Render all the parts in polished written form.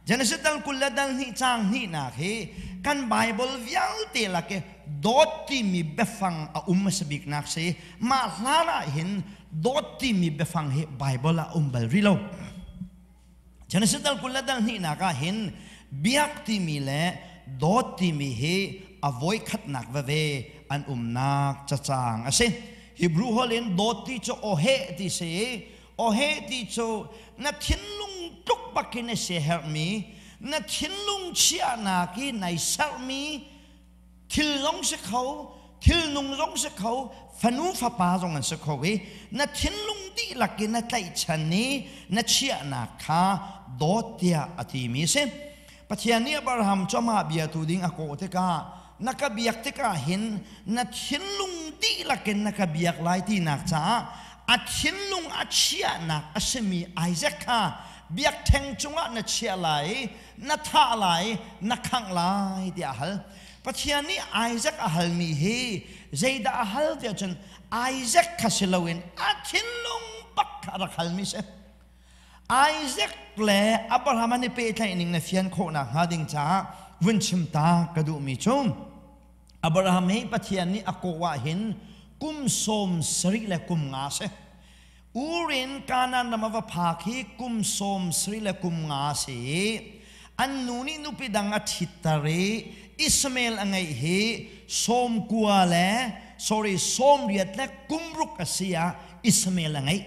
Genesis dal 20 le dal hnih caang hnihnak hi kan Bible vialte lak i dawt timi biafang a um hmasa biknak si. Mah hlan ah hin dawt timi biafang hi Bible ah um bal rih lo. Genesis dal 20 le dal hnihnak ah hin biak timi le dawt timi hi a voikhatnak veve an umnak cacaang a si. Hebrew holh in dawt ti cu ohe ti si i Ohe ti cu na thinlung tluk bakin a siaherhmi, na thinlung chiahnak i nai sermi thil zong si kho, thil nung zong si kho, fanu fapa zong an si kho i na thinlung dihlak in na tlaihchan i na chiahnak kha dawt tiah a timi a si. Pathian nih Abraham cu amah biatu ding a kawh tikah na ka biak tikah hin na thinlung dihlak in na ka biak lai tinak caah a thinlung a chiahnak a simi Isaac kha biakṭheng cungah na chiah lai, na thah lai, na khangh lai tiah a hal. Pathian nih Isaac a halmi hi zeidah a hal tiah cun Isaac kha si loin a thinlung bak kha a rak halmi si. Isaac le Abraham an i pehtlaih ning na fian khawhnak hnga ding caah vun chim ta ka duhmi cu Abraham hi Pathian nih a kawh ah hin kum 70 le kum nga si. Ur in Kanaan ram a va phak hi kum 70 le kum nga si. An nu nih nupi dang a ṭhitter i Ishmael a ngeih hi 90 le sorry 80 le kum ruk a si ah Ishmael a ngeih.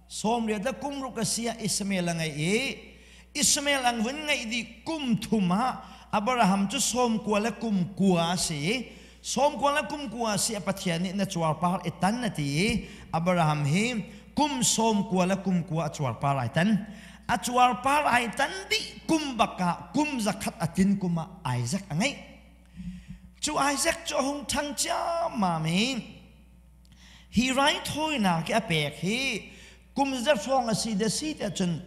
80 le kum ruk a si ah Ishmael a ngeih i Ishmael an vun ngeih dih kum thum ah Abraham cu 90 le kum kua a si i 90 le kum kua a si a Pathian nih na cuarpar i tan a ti i Abraham hi kum 90 le kum kua a cuarpar ai tan. A cuarpar ai tan dih kum bak ah kum 100 a tlin kum ah Isaac a ngeih. Cu Isaac cu a hung ṭhang ciammam i Hi raithawinak i a pek hi kum zat hrawng a si de si tiah cun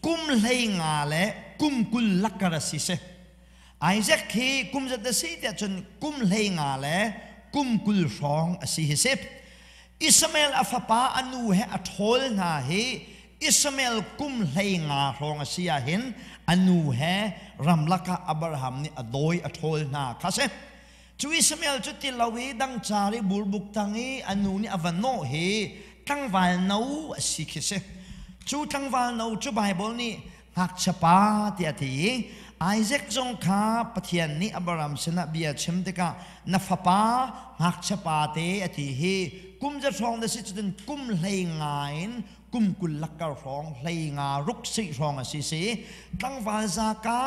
kum 15 le kum 20 lakkar a si si. Isaac hi kum zat a si tiah cun kum 15 le kum 20 hrawng a si hi si. Ishmael a fapa a nu he a ṭhawl hna hi Ishmael kum 15 hrawng a si ah hin a nu he ramlak ah Abraham nih a dawi a ṭhawl hna kha si. Cu Ishmael cu ti lo i dangcar i burbuk tang i a nu nih a va nawh hi tlangval no a si khi si. Cu tlangval no cu Baibal nih ngakchia pa tiah a ti i Isaac zong kha Pathian nih Abraham sinah bia chim tikah na fapa ngakchia pa te a ti hi kum za hrawng na si cutin kum 15 in kum 20 lakkar hrawng 15 ruk si hrawng a si si tlangval zaka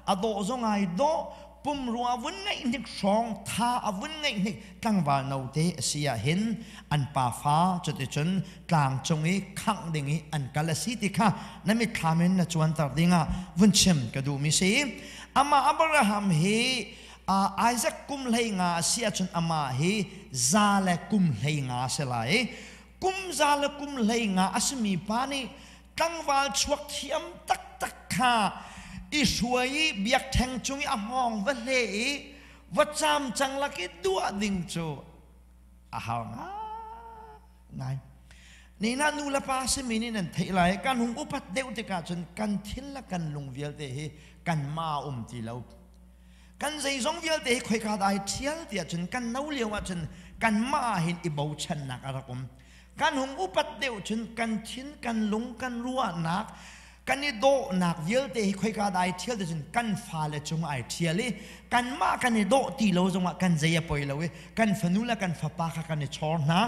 a dawh zong ai dawh pumrua vun ngeih hnik hrawng tha a vun ngeih hnik tlangval note a si ah hin an pafa cuticun tlang cung i khangh ding i an kal a si ti kha na mitthlam in na cuanter dingah vun chim ka duhmi si. Amah Abraham hi Isaac kum 15 a si ahcun amah hi za le kum 15 a si lai. Kum za le kum 15 a simi pa nih tlangval chuak thiam taktak kha i hruai i biakṭheng cung i a hngawng va hle i va caam cang lak i duah ding cu a har ngai. Nina nu le pa simi nih nan theih lai, kan hung upat deuh tikah cun kan thin le kan lung vialte hi kan ma um ti lo. Kan zeizong vialte hi khoika dah ai ṭhial tiah cun kan no lio ah cun kan mah hin i bochannak a rak um. Kan hung upat deuh cun kan thin, kan lung, kan ruahnak, kan i dawhnak vialte hi khoika dah ai ṭhial ti cun kan fale cung ai ṭhial i kanmah kan i dawh ti lo zongah kan zei a poi lo i kan fanu le kan fapa kha kan i chawr hna.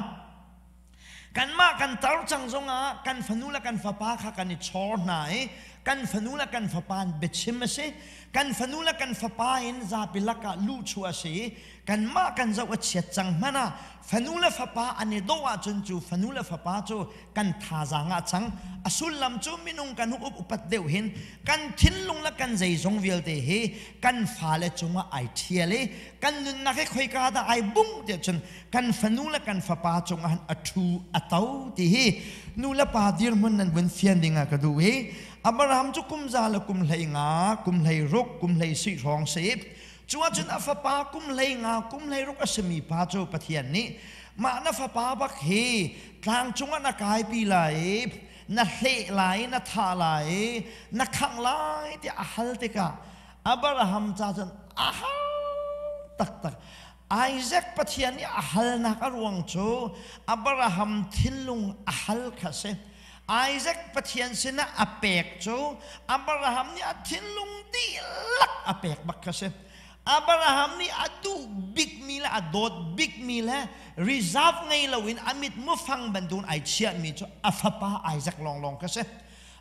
Kanmah kan tar cang zongah kan fanu le kan fapa kha kan i chawr hna i kan fanu le kan fapa in biachim a si. Kan fanu le kan fapa in zapi lakah luhchuah a si i kanmah kan zoh a chiat cang hmanh ah fanu le fapa an i dawh ahcun cu fanu le fapa cu kan thazaang ah cang. A sullam cu minung kan up upat deuh hin kan thinlung le kan zeizong vialte hi kan fale cungah ai ṭhial i kan nunnak hi khoika dah ai bungh tiah cun kan fanu le kan fapa cungah han a ṭhu a to ti hi nu le pa dirhmun nan vun fian ding ah ka duh i Abraham cu kum za le kum 15, kum 16, kum 17 hrawng si. Cu ahcun a fapa kum 15, kum 16 a simi pa cu Pathian nih mah na fapa bak hi tlang cungah na kaipi lai i Na hleh lai, na thah lai, na khangh lai tiah a hal tikah Abraham ca cun a har taktak. Isaac Pathian nih a halnak a ruang cu Abraham thinlung a hal kha si. Isaac Pathian sinah a pek cu Abraham nih a thinlung dihlak a pek bak kha si. Abraham nih a duh bikmi le a dawt bikmi le reserve ngei loin a mit mufang bantukin ai chiahmi cu a fapa Isaac lawnglawng kha si.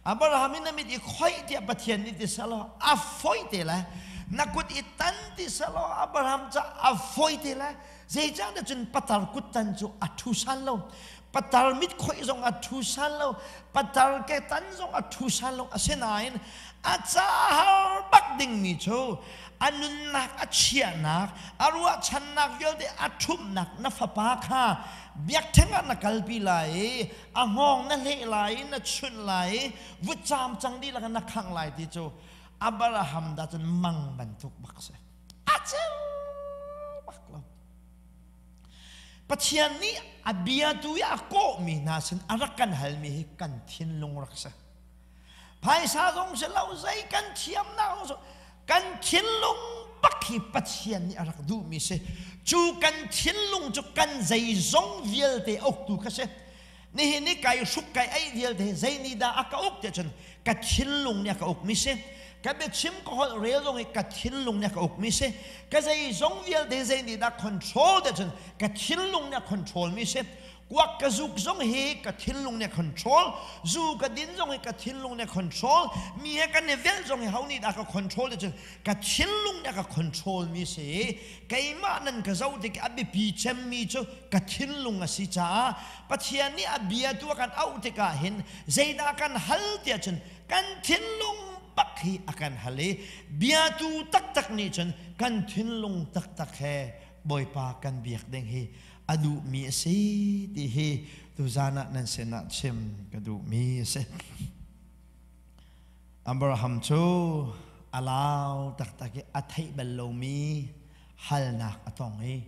Abraham in na mit i khoih tiah Pathian nih ti selaw a foi te lai. Na kut i tan ti selaw Abraham ca a foi te lai. Zeicahtiah cun patar kut tan cu a ṭhu san lo. Patar mit khoih zong a ṭhu san lo. Patar ke tan zong a ṭhu san lo. Asinain a ca bak dingmi cu a nunnak a chiahnak, a ruahchannak vialte a ṭhumhnak na fapa kha biakṭheng ah na kalpi lai i a hngawng na hleh lai i na chunh lai i vutcaam cang dihlak in na khangh lai ti cu Abraham dah cun mang bantuk bak si. A ceu bak lo. Pathian nih a bia tu i a kawhmi hna sin a rak kan halmi hi kan thinlung rak si. Phaisa zong si lo, zei kan thiamnak zong si kan thinlung bak hi Pathian nih a rak duhmi si. Cu kan thinlung cu kan zeizong vialte uktu kha si. Nihin ni kai hruk kai ei vialte zei nih dah a ka uk tiah cun ka thinlung nih a ka ukmi si. Ka biachim ka holh rel zong hi ka thinlung nih a ka ukmi si. Ka zeizong vialte zei nih dah control tiah cun ka thinlung nih a control mi si. Kuak ka zuk zong hi ka thinlung nih a control, zu ka din zong hi ka thinlung nih a control, mi he kan i velh zong hi ho nih dah ka control ti cun ka thinlung nih a ka control mi si. Keimah nan ka zoh tik a biapi cemmi cu ka thinlung a si caah Pathian nih a bia tu a kan auh tikah hin zeidah kan hal tiah cun kan thinlung bak hi a kan hal i biatu taktak nih cun kan thinlung taktak he Bawipa kan biak ding hi a duhmi a si ti hi tuzan ah nan sinah chim ka duhmi a si. Abraham cu a lau taktak i a theih bal lomi halnak a tong i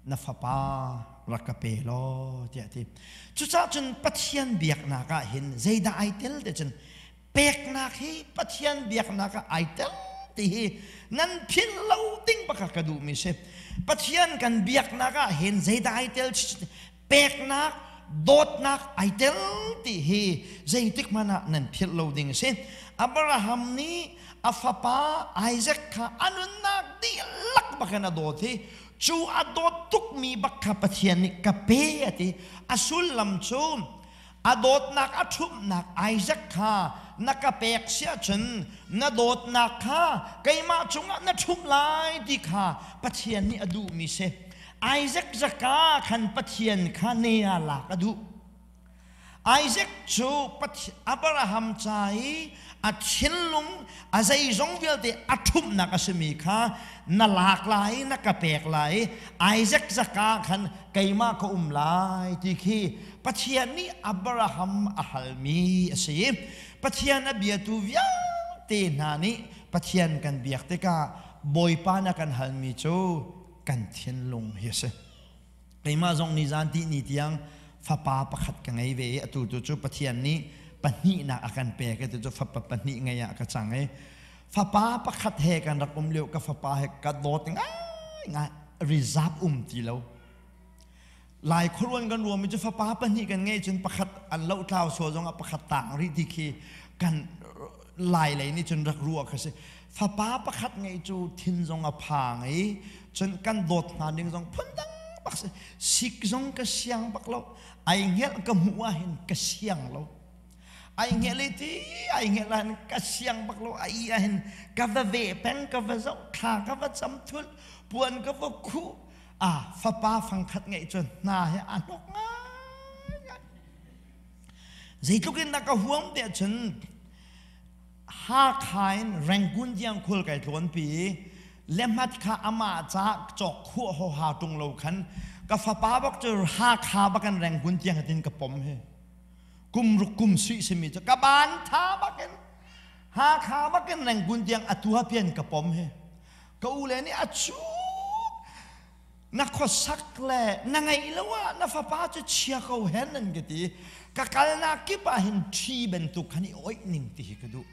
na fapa rak ka pe law tiah a ti. Cucaah cun Pathian biaknak ah hin zeidah ai tel ti cun peknak hi Pathian biaknak ah ai tel ti hi nan philh lo ding bak ka duhmi si. Pathian kan biaknak ah hin zeidah ai tel peknak dawtnak ai tel ti hi zeitik hmanh ah nan philh lo ding a si. Abraham nih a fapa Isaac kha a nunnak dihlak bakin a dawt hi cu a dawt tukmi bak kha Pathian nih ka pe a ti. A sullam cu A dawtnak a ṭhumhnak Isaac kha na ka pek siahcun na dawtnak kha keimah cungah na ṭhumh lai ti kha Pathian nih a duhmi si. Isaac zaka khan Pathian kha ne ah lak a duh. Isaac cu Abraham ca i a thinlung a zeizong vialte a ṭhumhnak a simi kha na lak lai na ka pek lai Isaac zaka khan keimah ka um lai ti khi Pathian nih Abraham a halmi a si. Pathian a biatu vialte hna nih Pathian kan biak tikah Bawipa na kan halmi cu kan thinlung hi a si. Keimah zong nizan ti ni tiang fapa pakhat ka ngei ve i atu tu cu Pathian nih pahnihnak a kan pek i tu cu fapa pahnih ngei ah ka cang i fapa pakhat he kan rak um lio ka fapa he ka dawt ngai ngai reserve um ti lo. Lai khuaruan kan ruami cu fapa pahnih kan ngei cun pakhat an lohtlau sual zongah pakhat tang rih ti khi kan lai lei nih cun rak ruah kha si. Fapa pakhat ngei cu thin zong a phang i cun kan dawt hna ding zong phundang bak si. Sik zong ka siang bak lo. Ai hngelh ka hmuh ah hin ka siang lo. Ai hngelh i ti ai hngelh ah hin ka siang bak lo. Ai ah hin ka va ve peng ka va zoh thla ka va cam thul puan ka va khuh a fapa fangkhat ngeih cun hna hi a hnok ngai zeitluk in dah ka huam tiah cun Hakha in Rangoon tiang khul kai tlawn pi lehmat kha amah ca cawk khuah ho ha tung lo khan ka fapa bak cu Hakha bakan Rangoon tiang tin ka pom hi kum ruk kum sui simi cu ka ban tha bakin Hakha bakin Rangoon tiang atu ha pian ka pom hi ka u le nih a cu. Na khuasak le na ngeih lo ah na fapa cu chia ko hen nan ka ti. Ka kalnak kip ah hin ṭhi bantuk khan i oih ning ti hi ka duh.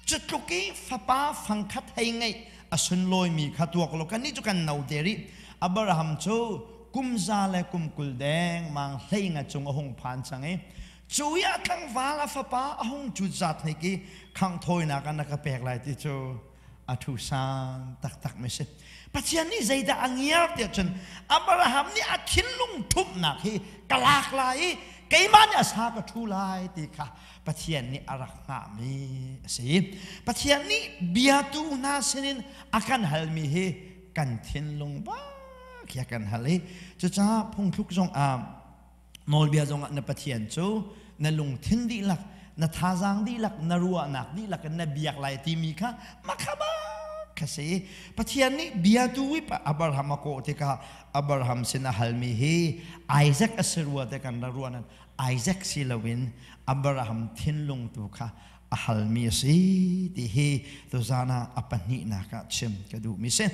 Cu tluk i fapa fangkhat hei ngeih a sunlawimi kha tuak law kannih cu kan no te rih. Abraham cu kum za le kum 20 dengmang 15 cung a hung phan cang i cu i a tlangval a fapa a hung cut zat hnik i khangh thawinak ah na ka pek lai ti cu a thu sang taktak mi si. Pathian nih zeidah a ngiar tiah cun Abraham nih a thinlung ṭhumhnak hi ka lak lai i keimah nih a sa ka ṭhu lai ti kha Pathian nih a rak hngahmi a si. Pathian nih biatu hna sinin a kan halmi hi kan thinlung bak hi a kan hal i cucaah phungthluk zong ah nawlbia zong ah na Pathian cu na lungthin dihlak, na thazaang dihlak, na ruahnak dihlak in na biak lai timi kha makha bak kha si. Pathian nih biatu i Abraham a kawh tikah Abraham sin a halmi hi Isaac a si rua te kan ra ruah nan Isaac si loin Abraham thinlung tu kha a halmi a si ti hi tuzan ah a pahnihnak ah chim ka duhmi si.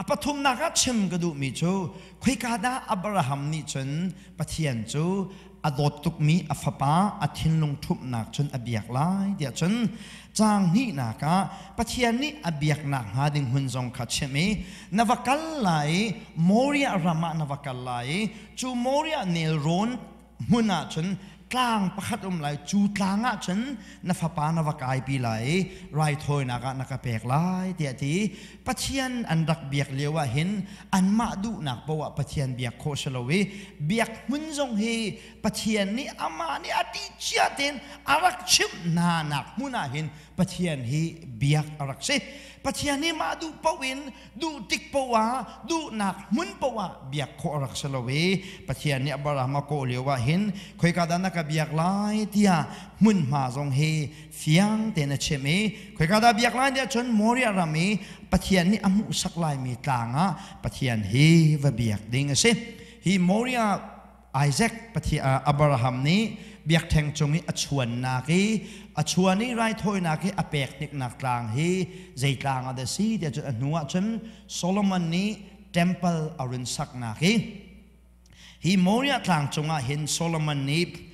A pathumnak ah chim ka duhmi cu khoika dah Abraham nih cun Pathian cu a dawt tukmi a fapa a thinlung ṭhumhnak cun a biak lai tiah cun caang hnihnak ah Pathian nih a biaknak hnga ding hmun zong kha chim i na va kal lai i Moriah ram ah na va kal lai i cu Moriah nelrawn hmun ah cun tlang pakhat um lai, cu tlang ah cun na fapa na va kaipi lai i raithawinak ah na ka pek lai tiah ti. Pathian an rak biak lio ah hin anmah duhnak paoh ah Pathian biak khawh si lo i biak hmun zong hi Pathian nih amah nih a ti cia tein a rak chimh hna nak hmun ah hin Pathian hi biak a rak si. Pathian hi mah duh paoh in duh tik paoh ah duhnak hmun paoh ah biak khawh a rak si lo i Pathian nih Abraham a kawh lio ah hin khoika dah na ka biak lai tiah hmunhma zong hi fiang tein a chim i khoika dah biak lai tiah cun Moriah ram i Pathian nih a hmuhsak laimi tlang ah Pathian hi va biak ding a si. Hi Moriah Isaac Pathian Abraham nih biakṭheng cung i a chuannak i a chuan i raithawinak i a pek hniknak tlang hi zei tlang ah dah si tiah cun a hnu ah cun Solomon nih temple a run saknak hi hi Moriah tlang cungah hin Solomon nih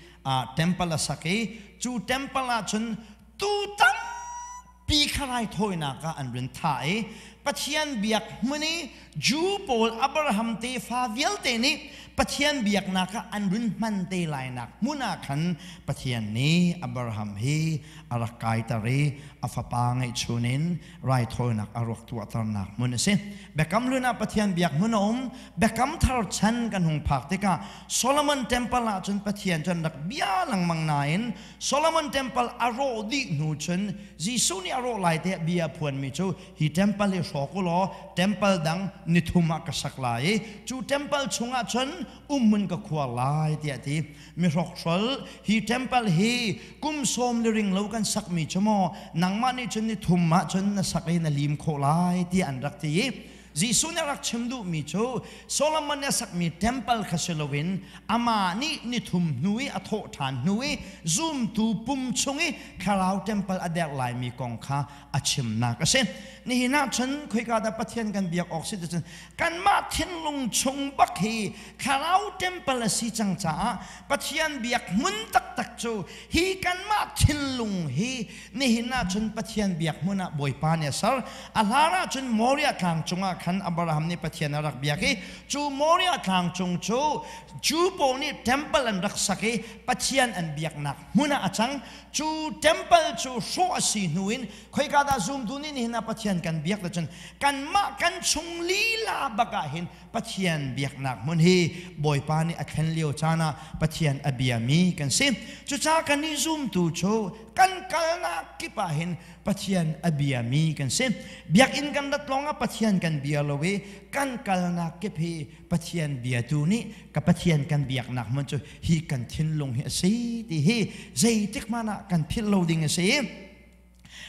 temple a sak i cu temple ah cun tu tampi kha raithawinak ah an run thah i Pathian biak hmun i Jew pawl Abraham tefa vialte nih Pathian biaknak ah an run hman te lainak hmun ah khan Pathian nih Abraham hi a rak kaiter i a fapa ngeihchun in raithawinak a ruak tuahternak hmun a si. Biakam Hlun ah Pathian biak hmun a um. Biakam Thar chan kan hung phak tikah Solomon Temple ah cun Pathian cu an rak bia lengmang nain Solomon Temple a rawh dih hnu cun Jesuh nih a rawh lai tiah bia a phuanmi cu hi temple hi hrawk u law temple dang nithum ah ka sak lai i cu temple chungah cun umhmun ka khuar lai tiah a ti. Mi hrokhhrol, hi temple hi kum sawm le ring lo kan sakmi cu maw nangmah nih cun nithum ah cun na sak i na lim khawh lai tiah an rak ti i Jesuh nih a rak chim duhmi cu Solomon nih a sakmi temple kha si loin amah nih nithum hnu i a thawh ṭhan hnu i zumtu pum chung i thlarau temple a derh laimi kong kha a chimnak a si. Nihin ah cun khoika dah Pathian kan biak awk si cun kanmah thinlung chung bak hi thlarau temple a si cang caah Pathian biak hmun taktak cu hi kanmah thinlung hi nihin ah cun Pathian biak hmun ah Bawipa nih a ser. A hlan ah cun Moriah tlang cungah khan Abraham nih Pathian a rak biak i cu Moriah tlang cung cu Jew pawl nih temple an rak sak i Pathian an biaknak hmun ah a cang. Cu temple cu hrawh a si hnu in khoika dah zumtu nih nihin ah Pathian kan biak te cun kanmah kan chung lila bak ah hin Pathian biaknak hmun hi Bawipa nih a thlen lio caan ah Pathian a biami kan si. Cucaah kan nih zumtu cu kan kalnak kip ah hin Pathian a biami kan si. Biakinn kan rat lawng ah Pathian kan bia lo i kan kalnak kip hi Pathian biatu nih ka Pathian kan biaknak hmun cu hi kan thinlung hi a si ti hi zeitik hmanh ah kan philh lo ding a si.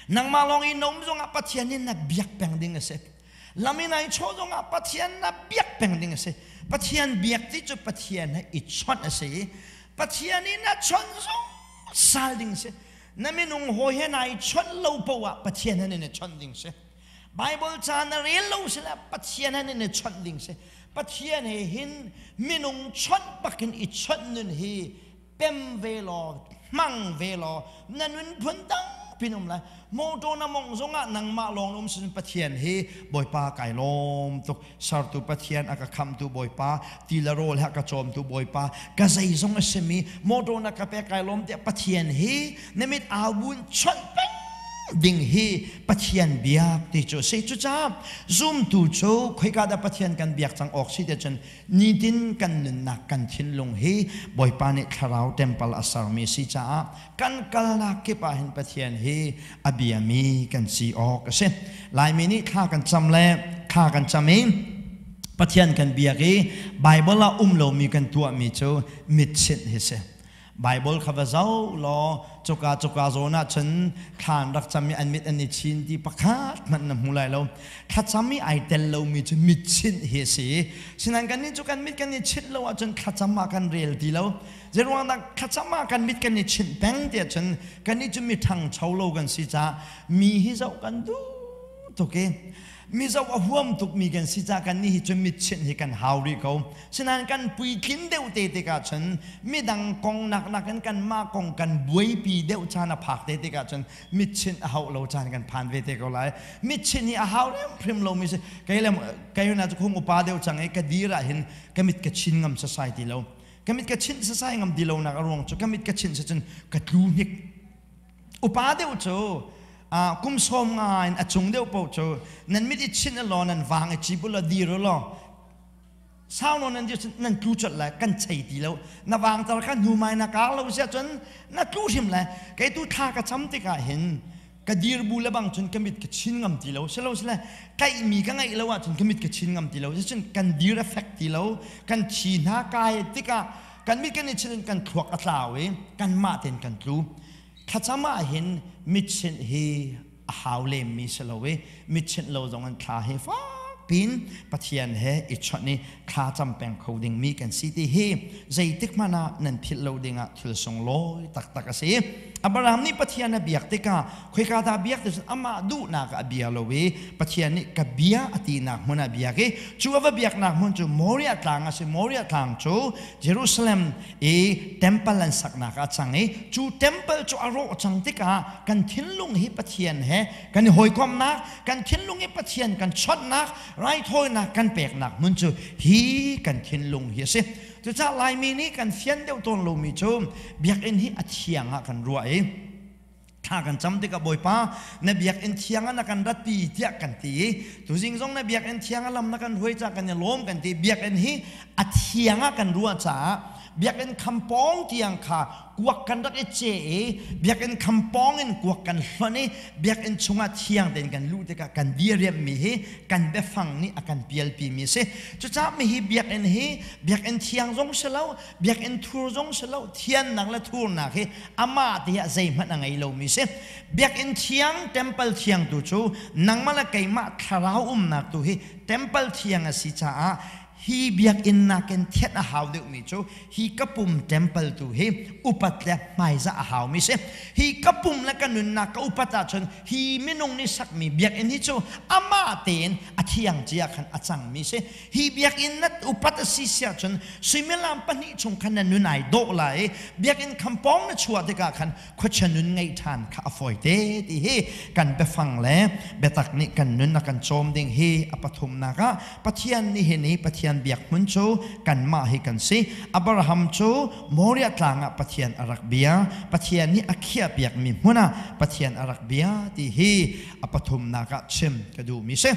Nangmah lawng i na um zongah Pathian nih na biak peng ding a si. Lam in ai chawh zongah Pathian na biak peng ding a si. Pathian biak ti cu Pathian he i chawnh a si. Pathian i na chawnh zungzal ding a si. Na minung hawi he nai chawnh lo poah Pathian he nan i chawnh ding a si. Bible ca na rel lo si le Pathian he nan i chawnh ding si. Pathian he hin minung chawnh bakin i chawnh nun hi pem ve law hmang ve law na nun phun dang pin um lai. Motor na mong zongah nangmah lawng um sin Pathian hi Bawipa kai lawm tuk. Sertu Pathian a ka khamtu Bawipa, ti le rawl he a ka cawmtu Bawipa, ka zeizong a simi motor na ka pek kai lawm tiah Pathian hi na mit au buin chawnh peng ding hi Pathian biak ti cu a si. Cucaah zumtu cu khoika dah Pathian kan biak cang awk si ti cun nitin kan nunnak kan thinlung hi Bawipa nih thlarau temple a sermi si caah kan kalnak kip ah hin Pathian hi a biami kan si awk a si. Laimi nih thla kan cam le thla kan cam i Pathian kan biak i Bible ah um lomi kan tuahmi cu mitchinh hi si. Bible kha va zoh law cuka cuka zawn ah cun thla an rak cam i an mit an i chin ti pakhat hmanh na hmu lai lo. Thlacam i ai tel lomi cu mitchinh hi a si. Sinain kannih cu kan mit kan i chinh lo ahcun thlacam ah kan rel ti lo. Zeiruangdah thlacam ah kan mit kan i chinh peng tiah cun kannih cu mi ṭhangcho lo kan si caah mi hi zoh kan duh tuk i mi zoh a huam tukmi kan si caah kannih hi cu mitchinh hi kan hau rih ko. Sinain kan puitlin deuh te tikah cun midang kong nakin kanmah kong kan buaipi deuh caan a phak te tikah cun mitchinh a hauh lo caan kan phan ve te ko lai. Mitchinh hi a hau hrimhrim lomi si. Kei le kei hna cu khung upa deuh cang i ka dir ah hin ka mit ka chin ngam sasai ti lo. Ka mit ka chinh sasai ngam ti lonak a ruang cu ka mit ka chinh si cun ka tlu hnik. Upa deuh cu kum 50 in a cung deuh paoh cu nan mit i chinh law nan vang i ci bul dir law sau nawn nan dir cun nan tlu colh lai, kan chei ti lo. Na vang tar kha hnu mai na kar lo sia cun na tlu hrim lai. Kei tu thla ka cam tikah hin ka dir bu le bang cun ka mit ka chin ngam ti lo. Silo sile kaihmi ka ngeih lo ahcun ka mit ka chin ngam ti lo. Cun kan dir a fek ti lo, kan thi hna kai tikah kan mit kan i chin in kan thluak a tlau i kanmah tein kan tlu. Thlacam ah hin mitchinh hi a hau lemmi si lo i mitchinh lo zong in thla hi fak pin Pathian he i chawnh i thla cam peng kho dingmi kan si ti hi zeitik hmanh ah nan philh lo dingah thil sunglawi taktak a si. Abraham nih Pathian a biak tikah khoika dah biak ti cun amah duhnak ah a bia lo i Pathian nih ka bia a tinak hmun ah biak i cu a va biaknak hmun cu Moriah tlang a si. Moriah tlang cu Jerusalem i temple an saknak ah a cang i cu temple cu a rawh cang tikah kan thinlung hi Pathian he kan i hawikomhnak, kan thinlung hi Pathian kan chawnhnak, raithawinak kan peknak hmun cu hi kan thinlung hi a si. Cucaah Laimi nih kan fian deuh tawn lomi cu biakinn hi a thiang ah kan ruah i thla kan cam tikah Bawipa na biakinn thiang ah na kan ratpi tiah kan ti i tuzing zong na biakinn thiang ah lam na kan hruai caah kan i lawm kan ti. Biakinn hi a thiang ah kan ruah caah biakinn khampawng tiang kha kuak kan rak i ce i biakinn khampawng in kuak kan hlonh i biakinn chungah thiang tein kan luh tikah kan diriammi hi kan biafang nih a kan pialpimi a si. Cucaah mihi biakinn hi biakinn thiang zong si lo, biakinn thur zong si lo, thiannak le thurnak hi amah te ah zeihmanh a ngei lomi si. Biakinn thiang, temple thiang tu cu nangmah le keimah thlarau umnak tu hi temple thiang a si caah hi biakinn nakin thianh a hau deuhmi cu hi ka pum temple tu hi upat le hmaizah a haumi si. Hi ka pum le ka nunnak ka upat ahcun hi minung nih sakmi biakinn hi cu amah tein a thiang cia khan a cangmi si. Hi biakinn na upat a si si ahcun suimilam 2 chung khan na nun ai dawh lai i biakinn khampawng na chuah tikah khan khuachia nun ngeih ṭhan kha a fawi te ti hi kan biafang le biatak nih kan nun a kan cawm ding hi a pathumnak ah Pathian nih hin i Pathian biak hmun cu kanmah hi kan si. Abraham cu Moriah tlang ah Pathian a rak bia, Pathian nih a khiahpiakmi hmun ah Pathian a rak bia ti hi a pathumnak ah chim ka duhmi si.